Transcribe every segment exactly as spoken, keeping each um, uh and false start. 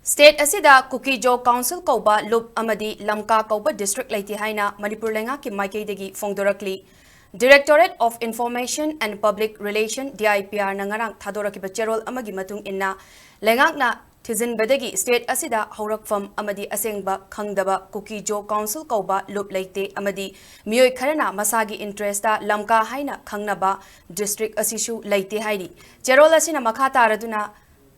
State ꯑꯁꯤꯗ ꯀꯨꯀꯤꯖꯣ council ꯀꯧꯕ ꯂꯨꯞ ꯑꯃꯗꯤ ꯂꯝꯀꯥ ꯀꯧꯕ district ꯂꯩꯇꯦ ꯍꯥꯏꯅ ꯃꯅꯤꯄꯨꯔ ꯂꯩꯉꯥꯛꯀꯤ ꯃꯥꯏꯀꯩꯗꯒꯤ ꯐꯣꯡꯗꯣꯔꯛꯂꯤ꯫ Directorate of Information and Public Relation, D I P R ꯅ ꯉꯔꯥꯡ ꯊꯥꯗꯣꯔꯛꯈꯤꯕ ꯆꯦꯔꯣꯜ ꯑꯃꯒꯤ ꯃꯇꯨꯡ ꯏꯟꯅ, ꯂꯩꯉꯥꯛꯅ ꯊꯤꯖꯤꯟꯕꯗꯒꯤ state ꯑꯁꯤꯗ ꯍꯧꯔꯛꯐꯝ ꯑꯃꯗꯤ ꯑꯁꯦꯡꯕ ꯈꯪꯗꯕ ꯀꯨꯀꯤꯖꯣ ꯀꯥꯎꯟꯁꯤꯜ ꯀꯧꯕ ꯂꯨꯞ ꯂꯩꯇꯦ ꯑꯃꯗꯤ ꯃꯤꯑꯣꯏ ꯈꯔꯅ ꯃꯁꯥꯒꯤ interest ꯇ ꯂꯝꯀꯥ ꯍꯥꯏꯅ ꯈꯪꯅꯕ district ꯑꯁꯤꯁꯨ ꯂꯩꯇꯦ ꯍꯥꯏꯔꯤ꯫ ꯆꯦꯔꯣꯜ ꯑꯁꯤꯅ ꯃꯈꯥ ꯇꯥꯔꯗꯨꯅ,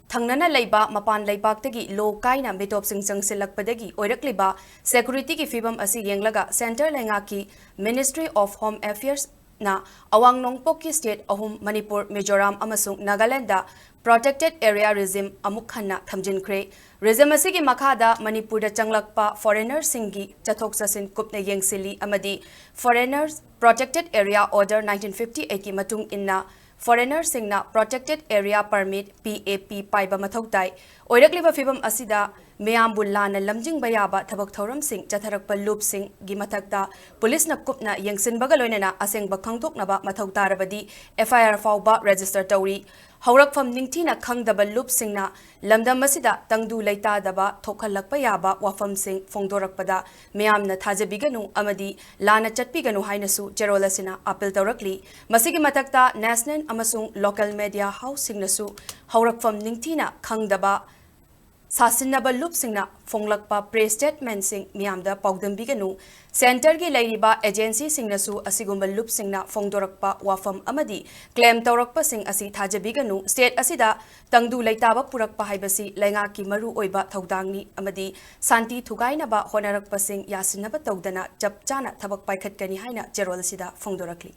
ꯊꯪꯅꯅ ꯂꯩꯕ ꯃꯄꯥꯟ ꯂꯩꯕꯥꯛꯇꯒꯤ ꯂꯣ ꯀꯥꯏꯅ ꯃꯤꯇꯣꯞꯁꯤꯡ ꯆꯪꯁꯤꯜꯂꯛꯄꯗꯒꯤ ꯑꯣꯏꯔꯛꯂꯤꯕ security ꯒꯤ ꯐꯤꯕꯝ ꯑꯁꯤ ꯌꯦꯡꯂꯒ, centre ꯂꯩꯉꯥꯛꯀꯤ Ministry of Home Affairs ꯅ ꯑꯋꯥꯡ ꯅꯣꯡꯄꯣꯛꯀꯤ state ꯑꯍꯨꯝ, ꯃꯅꯤꯄꯨꯔ, ꯃꯤꯖꯣꯔꯥꯝ ꯑꯃꯁꯨꯡ ꯅꯥꯒꯥꯂꯦꯟꯗ protected area regime ꯑꯃꯨꯛ ꯍꯟꯅ ꯊꯝꯖꯤꯟꯈ꯭ꯔꯦ꯫ Regime ꯑꯁꯤꯒꯤ ꯃꯈꯥꯗ ꯃꯅꯤꯄꯨꯔꯗ ꯆꯪꯂꯛꯄ foreigner ꯁꯤꯡꯒꯤ ꯆꯠꯊꯣꯛ ꯆꯠꯁꯤꯟ ꯀꯨꯞꯅ ꯌꯦꯡꯁꯤꯜꯂꯤ ꯑꯃꯗꯤ Foreigners Protected Area Order nineteen fifty eight ꯀꯤ ꯃꯇꯨꯡ ꯏꯟꯅ foreigner ꯁꯤꯡꯅ Protected Area Permit, P A P, ꯄꯥꯏꯕ ꯃꯊꯧ ꯇꯥꯏ꯫ ꯑꯣꯏꯔꯛꯂꯤꯕ ꯐꯤꯕꯝ ꯑꯁꯤꯗ ꯃꯤꯌꯥꯝꯕꯨ ꯂꯥꯟꯅ ꯂꯝꯖꯤꯡꯕ ꯌꯥꯕ ꯊꯕꯛ ꯊꯧꯔꯝꯁꯤꯡ ꯆꯠꯊꯔꯛꯄ ꯂꯨꯞꯁꯤꯡꯒꯤ ꯃꯊꯛꯇ ꯄꯨꯂꯤꯁꯅ ꯀꯨꯞꯅ ꯌꯦꯡꯁꯤꯟꯕꯒ ꯂꯣꯏꯅꯅ ꯑꯁꯦꯡꯕ ꯈꯪꯗꯣꯛꯅꯕ ꯃꯊꯧ ꯇꯥꯔꯕꯗꯤ F I R ꯐꯥꯎꯕ register ꯇꯧꯔꯤ꯫ ꯍꯧꯔꯛꯐꯝ ꯅꯤꯡꯊꯤꯅ ꯈꯪꯗꯕ ꯂꯨꯞꯁꯤꯡꯅ ꯂꯝꯗꯝ ꯑꯁꯤꯗ ꯇꯪꯗꯨ ꯂꯩꯇꯥꯗꯕ ꯊꯣꯛꯍꯜꯂꯛꯄ ꯌꯥꯕ ꯋꯥꯐꯝꯁꯤꯡ ꯐꯣꯡꯗꯣꯔꯛꯄꯗ ꯃꯤꯌꯥꯝꯅ ꯊꯥꯖꯕꯤꯒꯅꯨ ꯑꯃꯗꯤ ꯂꯥꯟꯅ ꯆꯠꯄꯤꯒꯅꯨ ꯍꯥꯏꯅꯁꯨ ꯆꯦꯔꯣꯜ ꯑꯁꯤꯅ appeal ꯇꯧꯔꯛꯂꯤ꯫ ꯃꯁꯤꯒꯤ ꯃꯊꯛꯇ national ꯑꯃꯁꯨꯡ local media house ꯁꯤꯡꯅꯁꯨ ꯍꯧꯔꯛꯐꯝ ꯅꯤꯡꯊꯤꯅ ꯈꯪꯗꯕ ꯁꯥꯁꯤꯟꯅꯕ ꯂꯨꯞꯁꯤꯡꯅ ꯐꯣꯡꯂꯛꯄ press statement ꯁꯤꯡ ꯃꯤꯌꯥꯝꯗ ꯄꯥꯎꯗꯝꯕꯤꯒꯅꯨ꯫ Centre ꯒꯤ ꯂꯩꯔꯤꯕ agency ꯁꯤꯡꯅꯁꯨ ꯑꯁꯤꯒꯨꯝꯕ ꯂꯨꯞꯁꯤꯡꯅ ꯐꯣꯡꯗꯣꯔꯛꯄ ꯋꯥꯐꯝ ꯑꯃꯗꯤ claim ꯇꯧꯔꯛꯄꯁꯤꯡ ꯑꯁꯤ ꯊꯥꯖꯕꯤꯒꯅꯨ꯫ State ꯑꯁꯤꯗ ꯇꯪꯗꯨ ꯂꯩꯇꯥꯕ ꯄꯨꯔꯛꯄ ꯍꯥꯏꯕꯁꯤ ꯂꯩꯉꯥꯛꯀꯤ ꯃꯔꯨ ꯑꯣꯏꯕ ꯊꯧꯗꯥꯡꯅꯤ ꯑꯃꯗꯤ ꯁꯥꯟꯇꯤ ꯊꯨꯒꯥꯏꯅꯕ ꯍꯣꯠꯅꯔꯛꯄꯁꯤꯡ ꯌꯥꯁꯤꯟꯅꯕ ꯇꯧꯗꯅ ꯆꯞ ꯆꯥꯅ ꯊꯕꯛ ꯄꯥꯏꯈꯠꯀꯅꯤ ꯍꯥꯏꯅ ꯆꯦꯔꯣꯜ ꯑꯁꯤꯗ ꯐꯣꯡꯗꯣꯔꯛꯂꯤ꯫